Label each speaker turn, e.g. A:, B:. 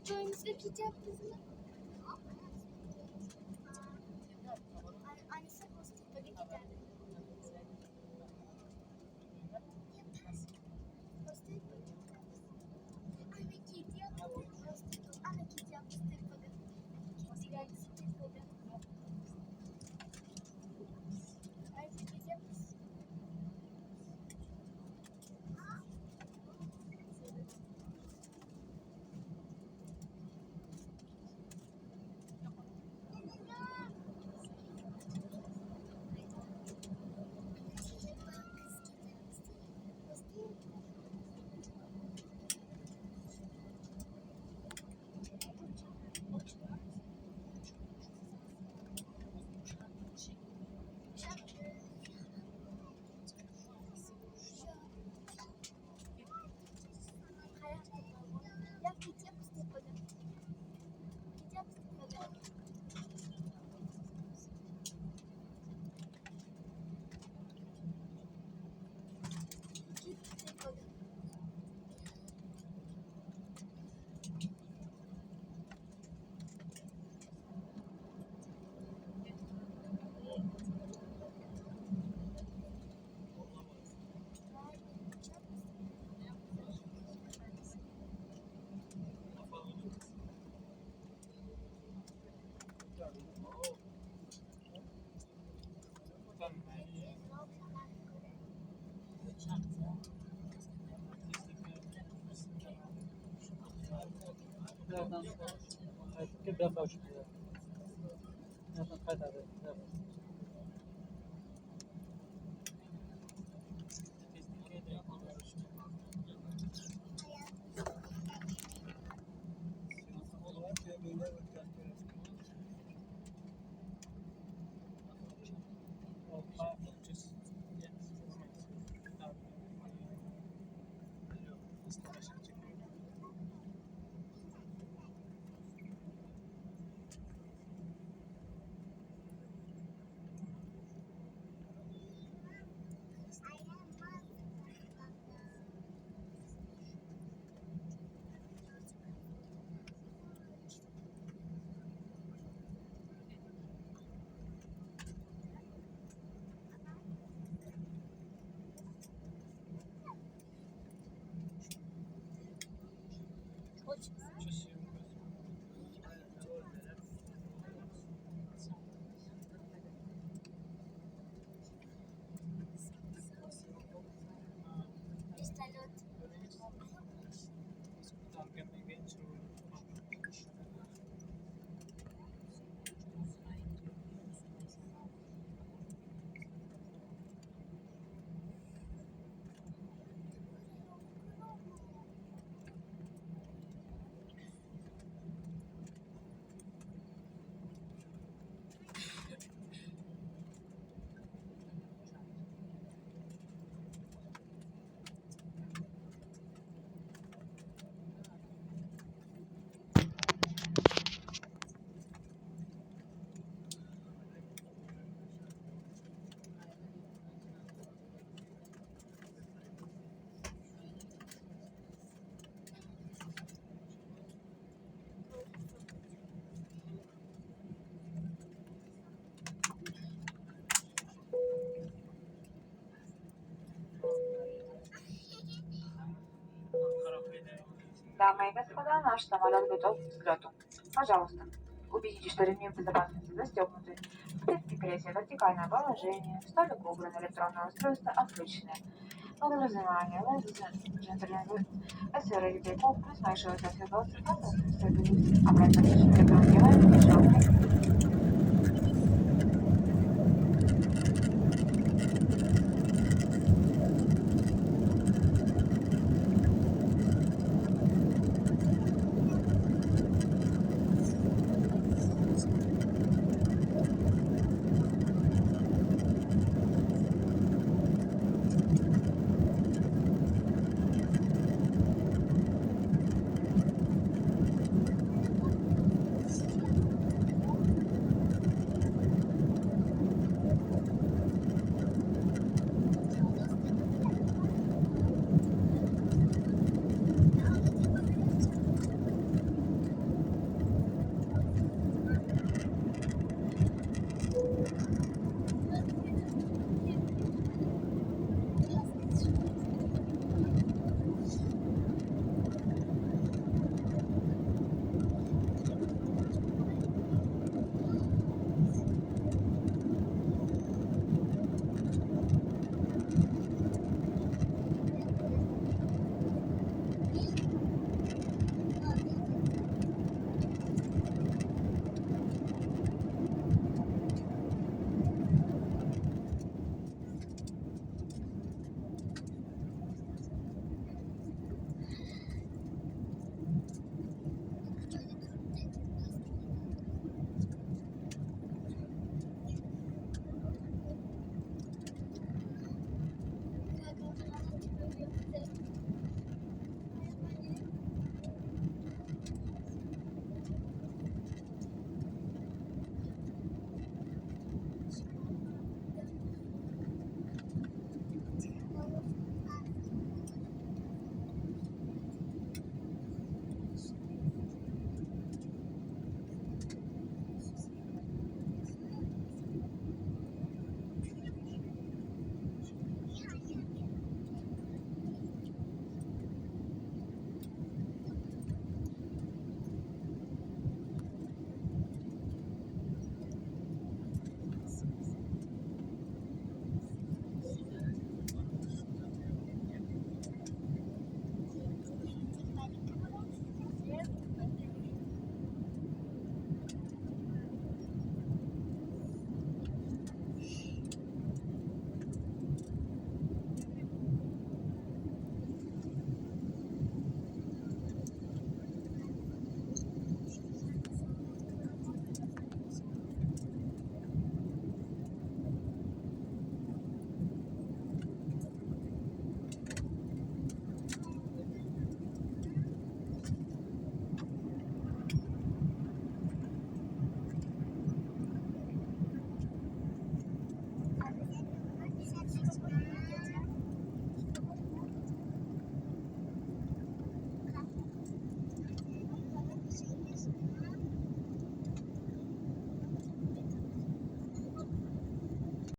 A: Joyimizga ketyapmizmi? Anisa Ko'ztepaga ketadi. Ko'ztepaga ketamiz. Ana ketyapti Ko'ztepa. Ana ketyapmiz tepaga. Ketdik, Anisa, tepaga. Anisa, ketyapmiz. Ya, ketyapmiz tepaga. Ketyapmiz tepaga. Ketdik tepaga.
B: Bu yoqdan qaytib kelib, bu yoqqa uchib ketadi. Bu yoqdan qaytadi. Bu yoqqa.
A: Vertolyot.
C: Дамы и господа, наш самолет готов к взлету. Пожалуйста, убедитесь, что ремни безопасности застегнуты, спинки кресел в вертикальное положение, столик убран, электронное устройство отключены. Благодарю за внимание. Ladies and gentlemen, as ready to take off, please make sure that your belts are fastened.